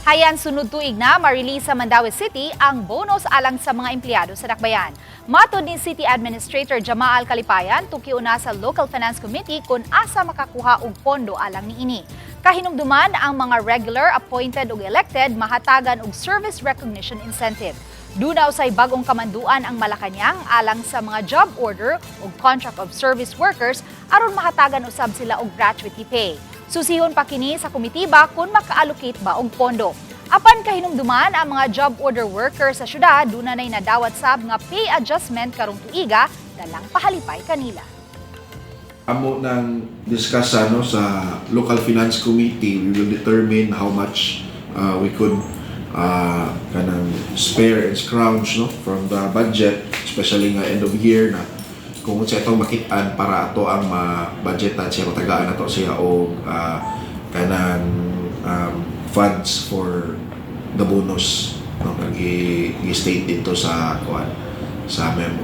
Hayan sunod tuig na ma-release sa Mandaue City ang bonus alang sa mga empleyado sa Dakbayan. Matod ni City Administrator Jamaal Calipayan, tukion na sa Local Finance Committee kung asa makakuha og pondo alang niini. Kahinumduman, ang mga regular, appointed ug elected mahatagan og service recognition incentive. Duna usay bagong kamanduan ang Malacañang alang sa mga job order ug contract of service workers aron mahatagan usab sila og gratuity pay. Susihon pa kini sa komitiba kung maka-allocate ba og pondo. Apan kahinumduman, ang mga job order workers sa syudad duna nay nadawat sab nga pay adjustment karong tuiga dalang pahalipay kanila. Amo nang discuss, ano, sa local finance committee. We will determine how much we could kanang spare and scrounge, no, from the budget, especially nga end of year na, kung unsa itong makit-an para ato ang ma-budgetan siya, matagaan nato siya og kanang funds for the bonus, no, nga gi-state dito sa kuan, sa memo.